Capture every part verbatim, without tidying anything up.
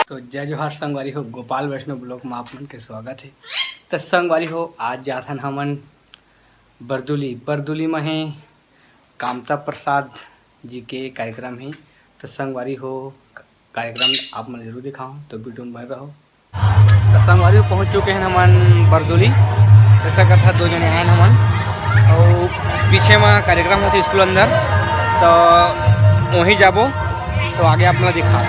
तो जय जोहार संगवारी हो, गोपाल वैष्णव ब्लॉग में आप मन के स्वागत है। तो संगवारी हो, आज जाथन हमन बरदुली। बरदुली में है कामता प्रसाद जी के कार्यक्रम है। तो संगवारी हो, कार्यक्रम आप मन जरूर दिखाओ, तो वीडियो में बने रहो। तो संगवारी हो, पहुंच चुके हैं हमन बरदुली। जैसा कथा दो जने आए हैं हमन, और पीछे में कार्यक्रम होते स्कूल अंदर, तो वहीं जाबो, तो आगे आप मन दिखा।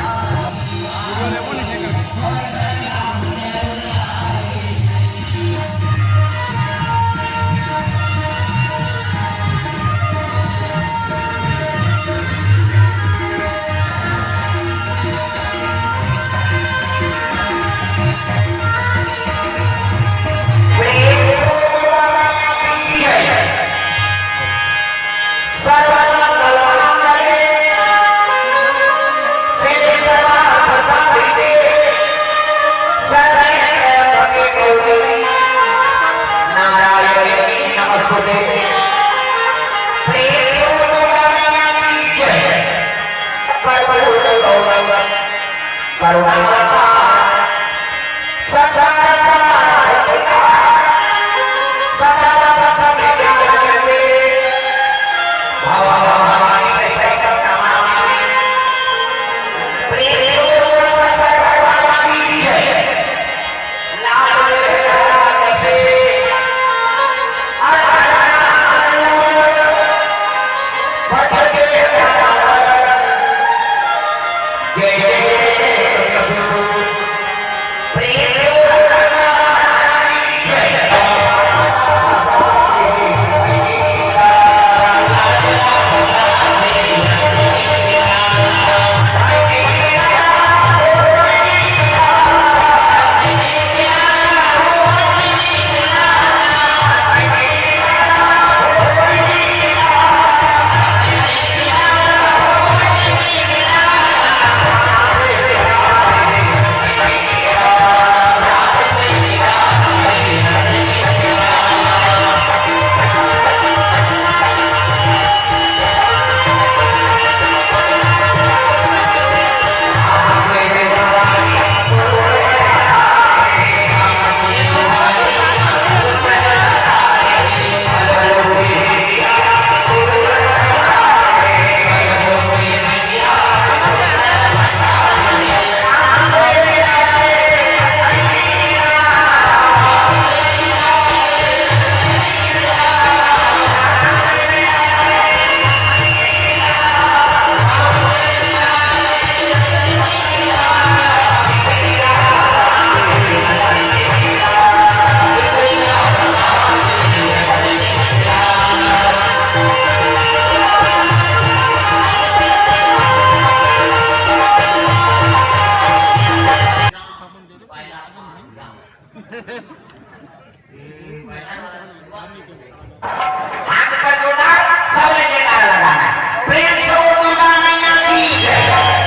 हाथ ऊपर जोरदार, सबने जयकारा लगाना है। प्रेम से बोल दुर्गा मैया की जय,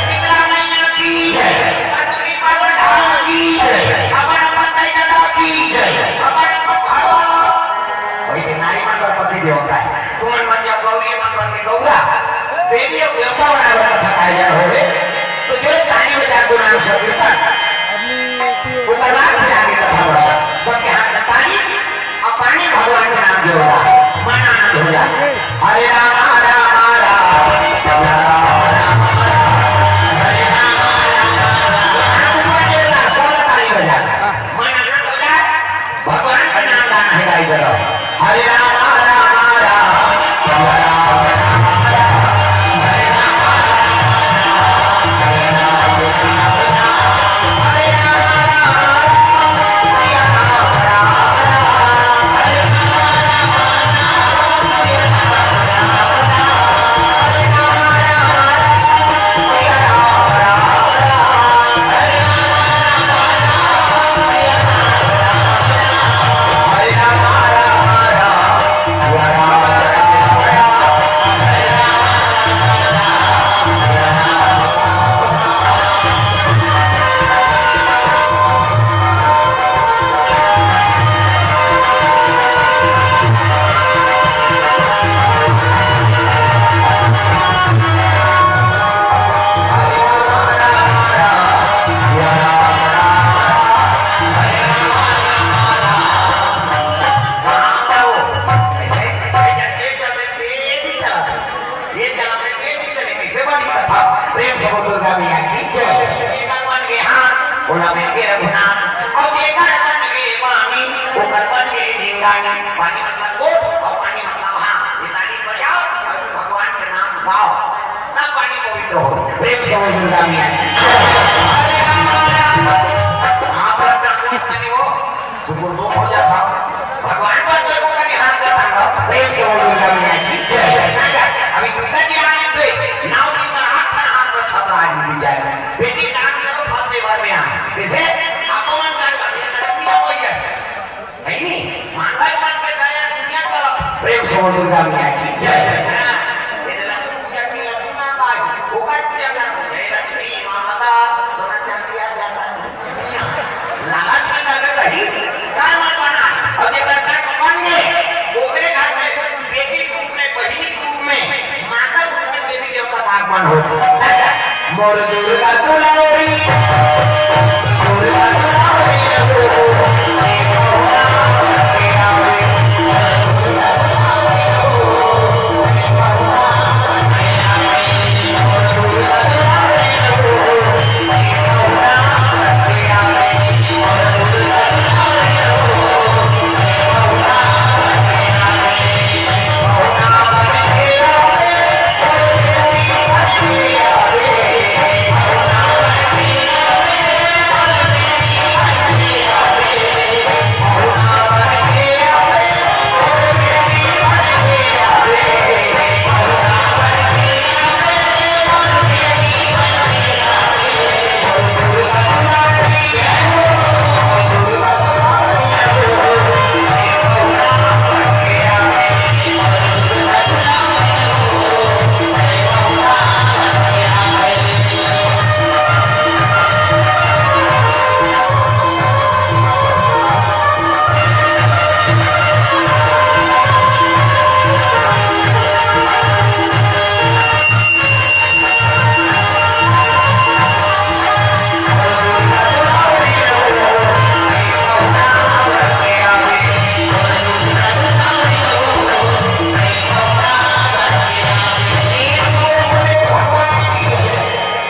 शीतला मैया की जय, अतुली पावन धाम की जय, अपन अपन दाई ददा की जय, अपन अपन भावा। वही दिन नारी मन पर पति देवता है। तुमन मन जब गौरी मन बन के गौरा, देवी और देवता बनाए हुए कथा का आयोजन हो गए, तो चलो ताली बजा के नाम संकीर्तन, ओकर बाद फिर आगे कथा बढ़। सबके हाथ में ताली, अब पानी भगवान के नाम के होता, मन आनंद हो जाए। हरे राम राम राम, राम राम राम, हरे राम राम राम। सब ताली बजा, मन आनंद हो जाए। भगवान के नाम गाना है गाई करो। हरे राम राम राम, राम राम राम, हरे राम राम राम, हरे राम राम राम। बनी कथा, प्रेम से बोल दुर्गा मैया की जय। जेकर बन गे हाथ, ओला मिल गे रघुनाथ, अउ जेकर बन गे पानी, ओकर बन गे जिंदगानी। पानी मतलब गोठ, अउ पानी मतलब हाथ। ये ताली बजाओ, अउ भगवान के नाम गाओ, तब पानी पवित्र हो। प्रेम से बोल दुर्गा मैया की जय। हरे राम, राम राम। हाथ रखना गोठ में नहीं हो। सुकुर दो हो जाता। भगवान पर कोई को कभी हाथ का तांडव, प्रेम से बोल दुर्गा मैया की जय। अभी दुर्गा जी आने से नौ दिन का आठ खाना हाथ में छत्र आज मिल जाए। बेटी काम करो, फल दे भर में आए। जैसे आपको मन कर कर लक्ष्मी आ गई है। नहीं, नहीं, माता के मन पे दया दुनिया चला। प्रेम से बोल दुर्गा मैया की जय। हाँ, ये लक्ष्मी पूजा की लक्ष्मी माता है, वो कर पूजा कर दो। जय लक्ष्मी माता, सोना चांदी आ जाता है। लालच में करके कही, कर्म बना। अउ जेकर कर्म बन गे, ओकरे घर में बेटी के रूप में, बहिनी के रूप में, माता के रूप में देवी देवता का आगमन होथे। मोर दुर्गा दुलारी, दुर्गा दुलारी।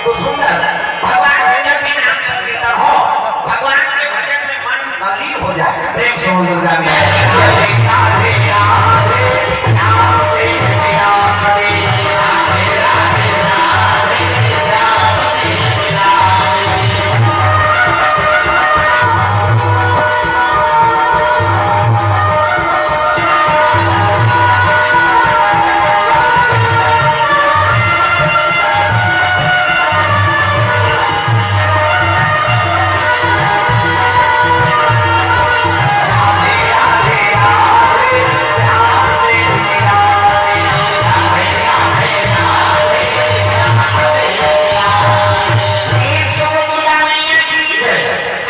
तो सुंदर, भगवान के जब भी नाम संकीर्तन हो, भगवान के भजन में मन तल्लीन हो जाए। प्रेम से बोल दुर्गा मैया की जय। राधे राधे, राम से मिलावे, राधे राधे, राधे राधे, राम से मिलावे।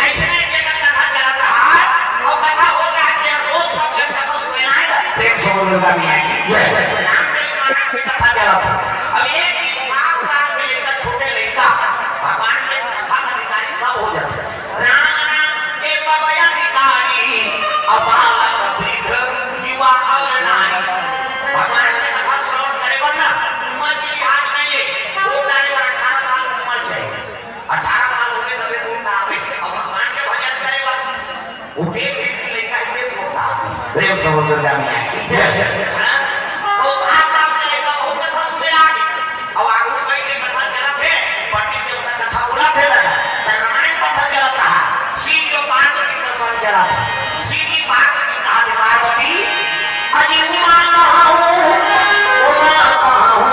अइसने एक जगह कथा चलत रहा, अउ कथा होत रहा, तेन रोज सब जन कथा सुने आए ला। प्रेम से बोल दुर्गा मैया की जय। नाम देवी महाराज के कथा चलत हे। अब एक दिन सात साल के लइका, छोटे लइका, भगवान के कथा का अधिकारी सब हो जाथे। राम नाम के सब अधिकारी, अबालक वृद्ध युवा अउ नारी। भगवान के कथा श्रवण करे बर ना उम्र के लिहाज नहीं हे, वो करे बर अठारह साल की उम्र चाहिए। अठारह साल हो गे तभे गोठ आवे। अब भगवान के भजन करे बर वो पेट भीतरी लइका ही में गोठ आवे। प्रेम से बोल दुर्गा मैया की जय। हाँ? तो सात साल के लइका बहुत कथा सुने लागे। अब आगू बैठ के कथा चलत हे, पंडित जी ओकर कथा बोलत हे दादा। त रामायण कथा चलत रहा। शिव जो पार्वती प्रसंग चलत हे। शिव जी पार्वती कहा थे, पार्वती, अजी उमा कहाँ हो? उमा कहाँ हो?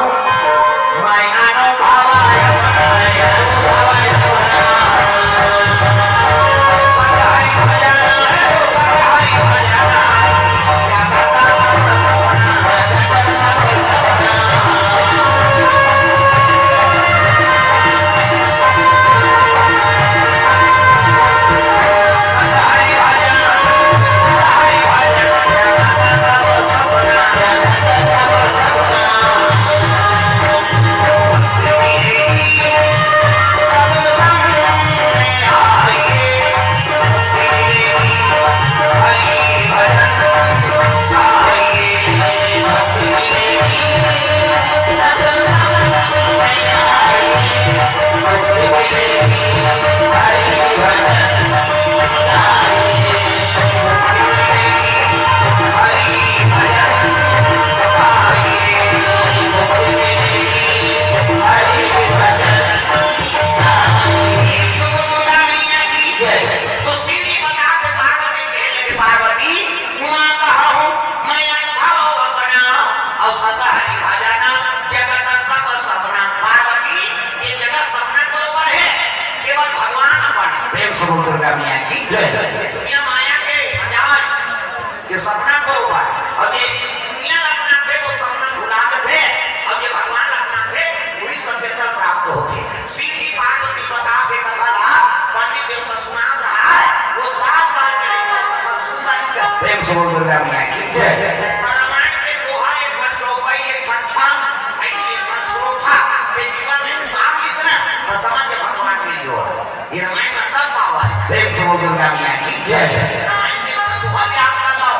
मैं अनुभवाय, मैं अनुभवाय, सदा हरि भजन, सदा हरि भजन। दुर्गा मैया की जय। रामायण के दोहा एक ठन चौपाई, एक ठन छंद, एक ठन श्लोक के जीवन में उतार लिस ना, त समझ के भगवान मिल गयो। ये रामायण का तब पावा है। प्रेम से बोल दुर्गा मैया की जय। रामायण के दोहा याद कर लो।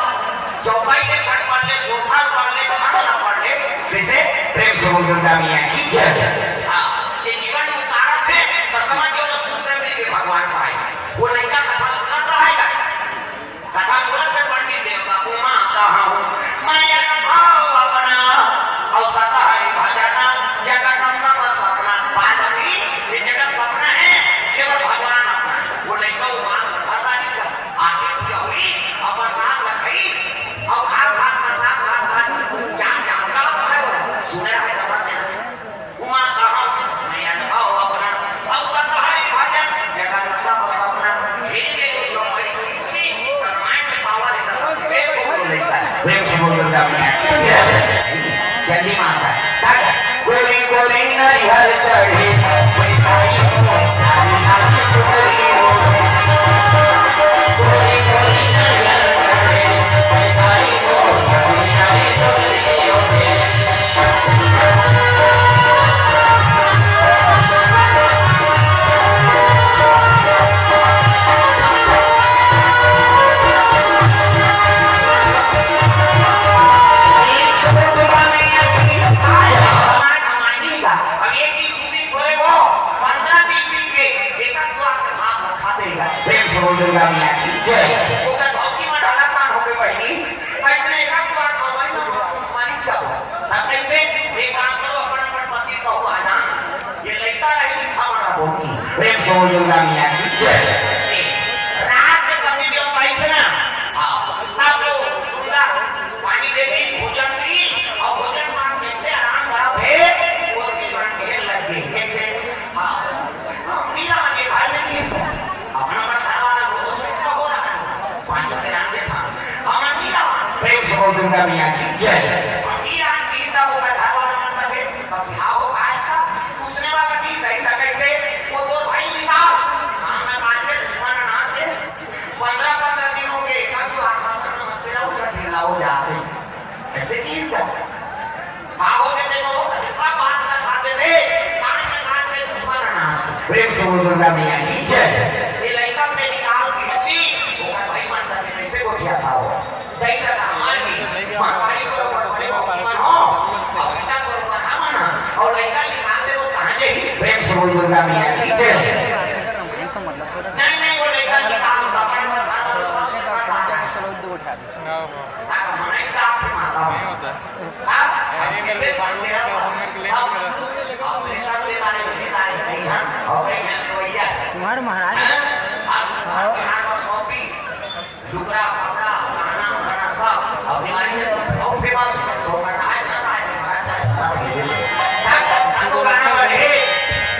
चौपाई के पढ़, पढ़ ले, श्लोक पढ़ ले, छंद पढ़ ले, जैसे प्रेम से बोल दुर्गा मैया की जय। हाँ, ये जीवन में उतारत है, त समझ गयो, सूत्र मिल के भगवान पाए। वो लइका कथा सुनत रहेगा। कथा बोलत हे पंडित देवता, "उमा कहूँ मैं अनुभव अपना, अउ सत हरि भजन जगत सब सपना।" पार्वती, ये जगत सपना है, केवल भगवान अपना है। वो लइका उमा कथा तारी का, आरती पूजा हुई, अउ प्रसाद ल खाई, अउ खात खात प्रसाद खात खात जान जान का है वो, सुने रहे कथा तेरा। उमा कहूँ मैं अनुभव अपना, अउ सत हरि भजन जगत सब सपना। हिल के जो चौपाई हुई सुनी, त रामायण में पावा ले तब विवेक को लइका। प्रेम से बोल दुर्गा मैया की जय। चंडी माता। गोरी गोरी नरिहर चढ़े, कोई भाई को नारी नारी सुंदरी हो। गोरी गोरी नरिहर चढ़े, कोई भाई को नारी नारी सुंदरी हो। प्रेम से बोल दुर्गा मैया की जय। ओकर भौजी में ढाला पान होके बहिनी। अइसने एकाध बार भगवान में मालिक जाओ। तब कइसे? एक काम करो, अपन अपन पति कहू आजान। ये लइका रही मीठा बना बोली। प्रेम से बोल दुर्गा मैया की जय। रात में पति देव पाई से ना। हाँ। तब वो सुंदर पानी दे दी, भोजन दी, अउ भोजन पान जैसे आराम करा थे, वो जीवन ढेर लग गई। कैसे? हाँ। हम नहीं रहा, ये घर में किस? अपना बड़ा घर वाला लोग तो सुस्त हो रहा है। पाँच सौ तिरानवे था। हम नहीं रहा। प्रेम से बोल दुर्गा मैया की जय। हम नहीं रहा, तीन था, वो घर वाला मन का थे। अब क्या होगा ऐसा? पूछने वाला नहीं, नहीं था कैसे? वो दो भाई निकाल। हाँ, मैं काट के दुश्मन ना थे। पन्द्रह पन्द्रह दिन हो गए, एक आध बार आता था ना, मैं पिलाऊ था, ढीला हो जाते। ऐसे नहीं था। बाबू के देखो, वो दूसरा बात ना खाते थे, कान में कान के दुश्मन ना आते। प्रेम से बोल दुर्गा मैया की जय। ये लइका पे निकाल के भी, वो का भाई मानता थे, कैसे गोठिया था वो? दई का हमार भी, महतारी बरोबर बड़े भक्ति मन हो, अउ पिता बरोबर हमन ह, अउ लइका निकाल दे, वो कहाँ जाही? प्रेम से बोल दुर्गा मैया की जय। नहीं, नहीं, वो लइका निकाल दो, अपन पर दादा लोग बस कर रहा है। ताकि मनाई का आँख माता हो। हाँ? हम के पे बन के रहो, सब। और मेरे साथ ले मारे, ले तारे नहीं, हाँ? और कहीं जाने वही है। तुम्हारे महाराज। हाँ? आप, आप यहाँ पर सौंपी। लुगरा, कपड़ा, गहना, वहना सब। अब दिवाली है तो बहुत famous है। तो मैं आज ना आज महाराज का साथ ले लेते। तब, तब तो गाना बने।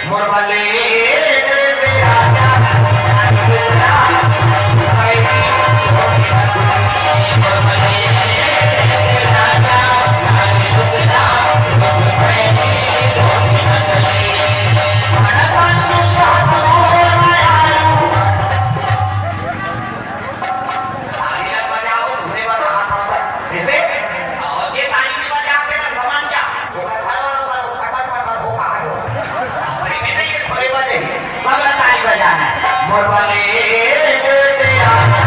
मोर बले दे दे राजा, ताली ल बजाओ, धुने बर हाथ ऊपर। जैसे, और जे ताली नहीं बजाते ना, समझ जा, ओकर घर वाला सब पटर पटर हो कहा हो। अरे में नहीं, ये थोड़े बजे ही, सब ल ताली बजाना है। मोर बले दे तेरा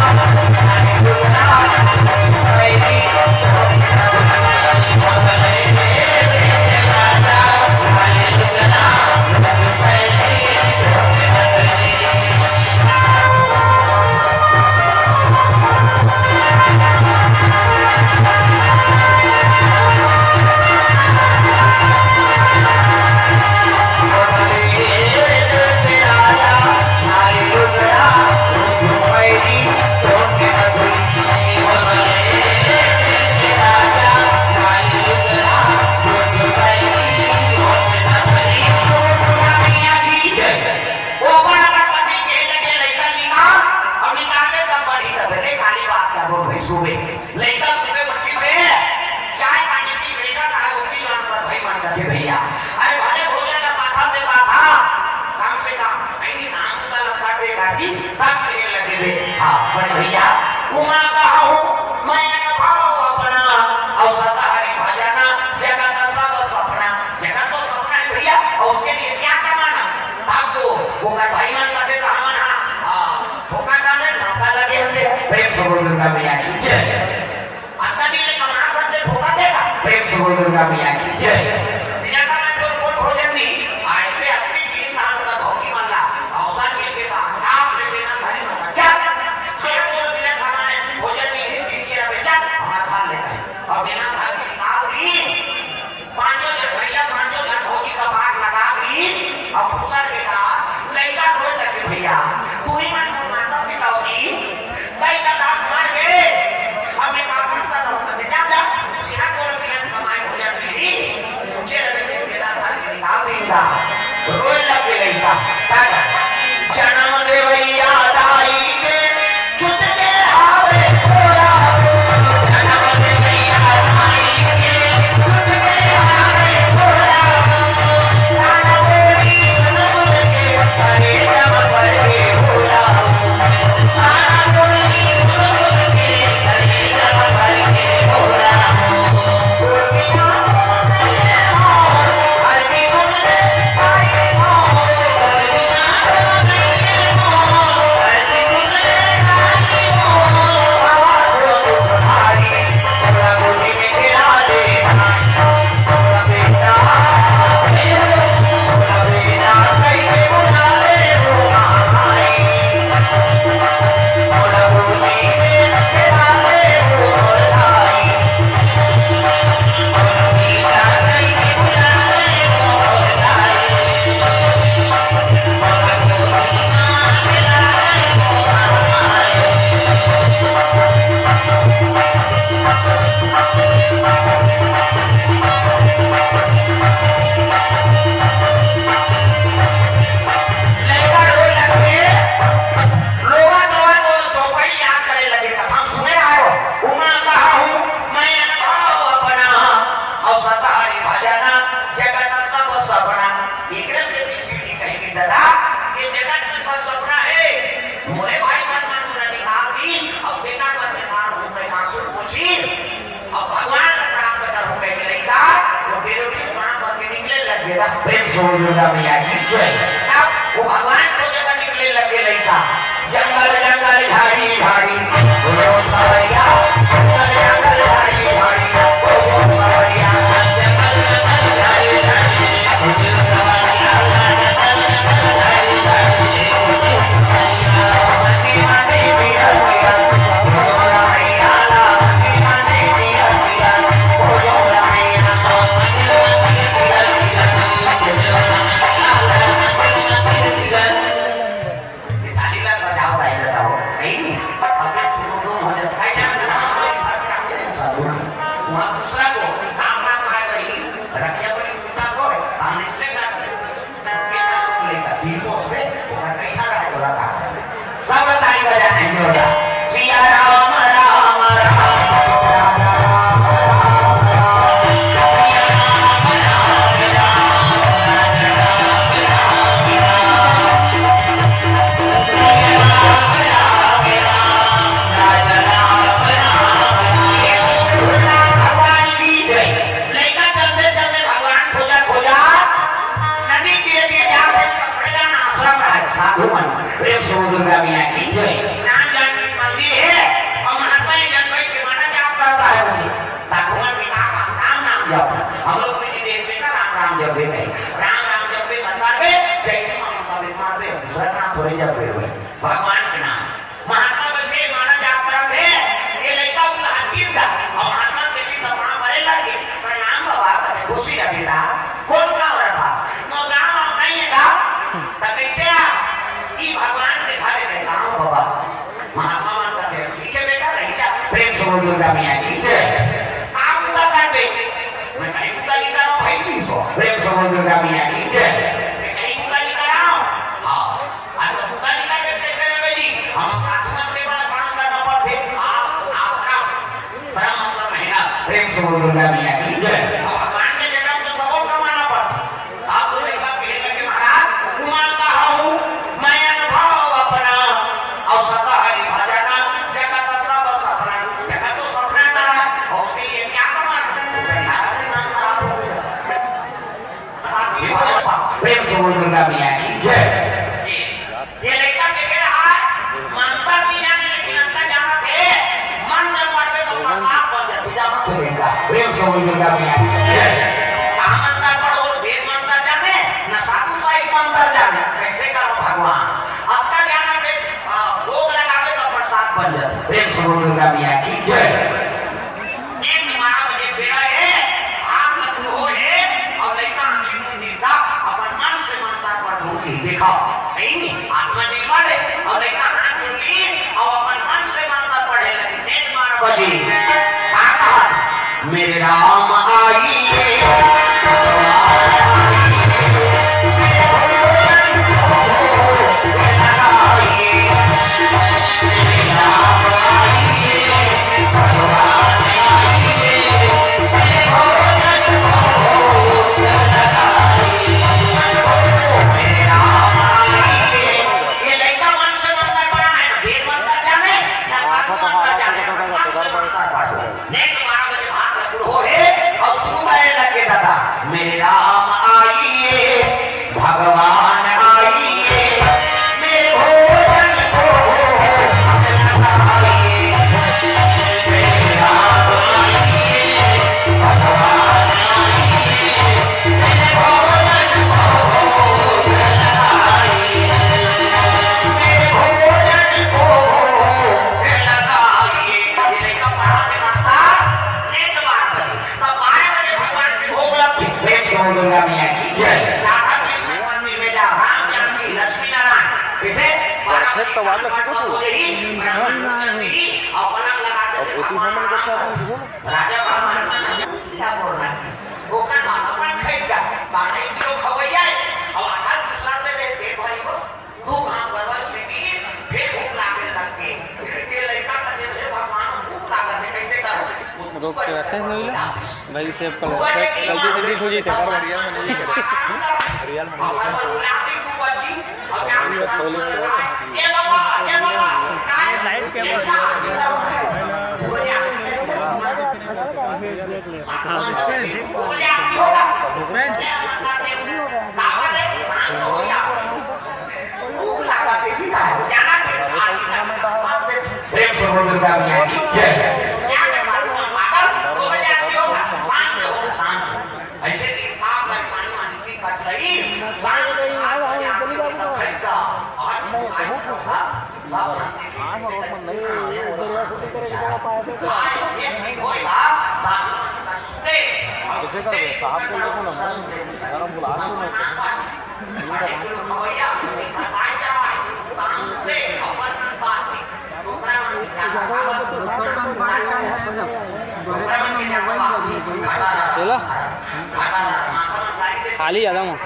दुर्गा मैया की जय। अतना दिन ले कमात हस ते भोगा देगा। प्रेम से बोल दुर्गा मैया की जय। बिना कमाए तो कोई भोजन नहीं। आज से अपनी दिन धान का भोगी मन ला अवसर मिल के बा। आप ले बिना धनी मत जा। चलो बोलो बिना कमाए भोजन नहीं, दिन के रहे जा। हमारा धान लेता है। और बिना धान की निकाल दी। पांचों झन भैया, पांचों झन भौजी कपार लगा दी। अब दूसर बेटा लइका रोए लगे, "भैया, तुही मन मोर माता पिता होगी, कई का दांत मर गे, अब मैं का कर सकत हूं?" "जा, जा, बिना कोनो बिना कमाए भोजन मिली, ऊंचे रहे के बेटा घर के निकाल दीन दा।" रोए लगे लइका। जनम देवैया दाई के लइका रोए लगे, रोवत रोवत वो चौपाई याद करे लगे, कथा हम सुने आए हो। उमा कहा हूँ मैं अनुभव अपना, और सतहरि भजना जगत सब सपना। एकरे से भी शिव जी कहेंगे दादा कि जगत में सब सपना है, मोरे भाई मन मन पूरा निकाल दी, अब बेटा मन निकाल हूँ मैं कांसुर पोछी। अब भगवान ला प्राप्त करहूं कहिके लइका, वो डेरोटी पांव भर के निकले लग गे। प्रेम से बोल दुर्गा मैया की जय। तब वो भगवान खोजे बर निकले लग गे लइका। जंगल जंगल झाड़ी झाड़ी, बोलो सवैया। जंगल जंगल झाड़ी झाड़ी, बोलो सवैया। जंगल जंगल झाड़ी झाड़ी, बोलो सवैया। वहाँ दूसरा को, राम राम भाई बहनी, रखिया बहनी, कुत्ता को, हम इससे कर दे। सब ताली बजाना है, जोरदार। सिया राम, राम, राम, राम, राम, राम, राम, सिया राम, राम, राम, राम, राम, राम, सिया राम, राम, राम, राम, राम, राम, राम, राम। भगवान की जय। लइका चलते चलते भगवान खोजा खोजा नदी तीरे तीरे जाके पकड़े जाना आश्रम रहा है। साधु मन, प्रेम से बोल दुर्गा मैया की जय। राम जानकी मंदिर है और महात्मा एक जन बैठ के माला जाप करता है मुझे। साधु मन भी कहा, "हम राम नाम जप, हम लोग कोई नहीं देख बेटा, राम नाम जप भी नहीं, राम नाम जप भी बता दे, जय जी माँ का भी मार दे, दूसरा नाम थोड़े जप भी हुए, भगवान के नाम।" महात्मा बइठे माला जाप करत हे, ये लइका उनका हाथ गिर जा। और महात्मा के जी का पाँव पड़े लगे, "प्रणाम बाबा।" कहते, "खुशी है बेटा, कौन गाँव रहा था?" "वो गाँव हम नहीं है का?" "तो कैसे आ?" "ई भगवान के घर में गाँव बाबा।" महात्मा मन कहते हैं, "ठीक है बेटा, रह जा।" प्रेम से बोल दुर्गा मैया की जय। आप उनका कर दे। मैं कहीं उनका नहीं कर रहा हूँ भाई, please हो। प्रेम से बोल दुर्गा मैया की जय। मैं कहीं उनका नहीं कर रहा हूँ। हाँ। अरे तो दुकान निकाल के कैसे रहे जी? हम साधु मन के वाला काम करना पड़थे। आस-, आश्रम, श्रम मतलब मेहनत। प्रेम से बोल दुर्गा मैया की जय। अब भगवान के जगह तो सबको कमाना पड़थे। आप तो एक बार कहे लगे, "महाराज, उमा कहा हूँ, मैं अनुभव अपना, और सतहरि भजना, जगत सब सपना।" जगत तो सपना का है, और उसके लिए क्या कमाना? वो तो झाड़ा भी ना खराब हो गया। प्रेम से बोल दुर्गा मैया की जय। ये लइका देखे रहा है, मंतर नहीं जाने, लेकिन अंदर जाना थे। बोल दुर्गा मैया की जय। का मंतर पढ़ो, वेद मंतर जाने, न साधु साहिब मंतर जाने, कैसे करो भगवान? अब का जाना थे, आ, भोग लगावे तो प्रसाद बन जाते। प्रेम से बोल दुर्गा मैया की जय। एक बारह बजे बेरा हे, हाथ में दूल्हो हे, और लइका आंखी मुंह देखा, अपन मन से मंतर पढ़ ढूंढ के देखा। नहीं, आत्मा नहीं मारे, और लइका हाथ जोड़ ली, और अपन मन से मंतर पढ़े लगी। नेट मार बजी। का कहत? मेरे राम आइए, ये लइका मन से मंतर पढ़ा है, ना वेद मंतर जाने, ना साधु मंतर जाने, मन से मंतर पढ़ो। नेट बारह बजे भात लग हो हे, और शुरू करे लगे दादा, मेरे राम आइए, भगवान आइए, मेरे भोजन को हम न खाइए। मेरे राम आइए, भगवान आइए, मेरे भोजन को हम न खाइए। मेरे भोजन को हम न खाइए। ये लइका पढ़ा के मास्टर, नेट बार बजे। तब बारह बजे भगवान के भोग लगथे। प्रेम से बोल दुर्गा मैया की जय। राधा कृष्ण मंदिर में जा, राम जानकी लक्ष्मी नारायण। किसे? बैठे तो वाला किसको तू? और पलंग लगा के अब उसी हमन को क्या बोल दिया? राजा भगवान का नाम क्या बोल रहा है? ओकर माथा पर खइस जा, बारह किलो खवैया है, और आधा दूसरा में दे दे भाई को। दू घांव गरवा छींटी, फिर भूख लागे लगथे। ये लइका का देव हे भगवान, भूख लागत हे, कैसे करो? रोक के रखे हैं नवीला। भाई, सेव कर लो। गलती से डिलीट हो जाते हैं, पर रियल में नहीं है। रियल में नहीं है। ये बाबा, ये बाबा, लाइट के बाद। प्रेम से बोल दुर्गा मैया की जय। ऐसे कि साफ है, पानी वानी पी कर रही, शाम को सात बजे आप लोग इधर खरीदा, आज आज आज ये नहीं होएगा, साधु मंत का सुते। कैसे करोगे? साहब को लेके ना, मैं बुला के चलो, खाली आ जाऊँ।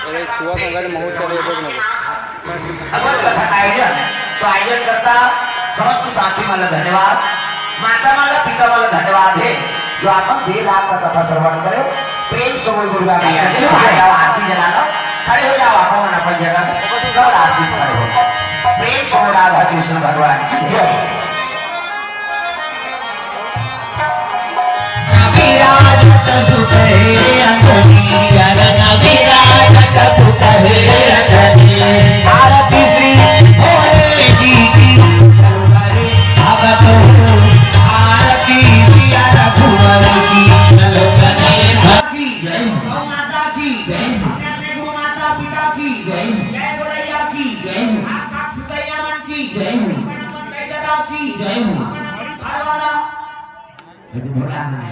अरे, छुआ संगत महू चले, देख न। भगवत कथा का आयोजन, तो आयोजन करता समस्त साथी मन ला धन्यवाद, माता मन ला, पिता मन ला धन्यवाद हे, जो आप मन देर रात तक कथा श्रवण करे। प्रेम से बोल दुर्गा मैया की जय। आ जाओ, आरती जला लो, खड़े हो जाओ, आप मन अपन जगह में, सब आरती में खड़े हो जाओ। प्रेम से बोल राधा कृष्ण भगवान की जय। विराजत सुत हे अंजनी, चरण विराजत सुत हे अंजनी। आरती श्री भोले जी की, चलो करे भगत हो, आरती सिया रघुवर की, चलो करे भगत की। जय हो। गौ माता की। जय हो। अपने अपने गुरु माता पिता की। जय हो। जय बोलैया की। जय हो। आकाश सुतैया मन की। जय हो। अपन अपन दाई ददा की। जय हो। अपन अपन घर वाला यदि घोड़ा है,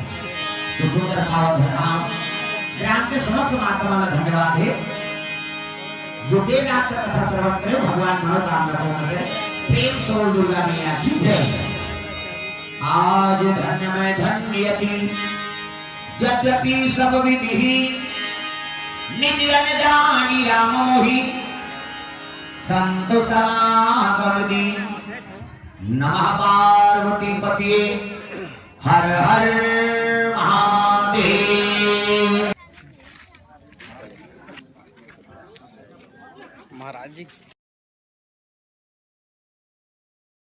तो सो तरफ आओ, धन आओ। ग्राम के समस्त महात्मा ला धन्यवाद हे, जो देर रात तक कथा श्रवण करे, भगवान मनोकामना पूर्ण करे। प्रेम से बोल दुर्गा मैया की जय। आज धन्य मैं धन्य अति, यद्यपि सब विधि निज अन जानी राम मोहि, संत समागम दीन। नमः पार्वती पतिये। हर हर महादेव। महाराज जी।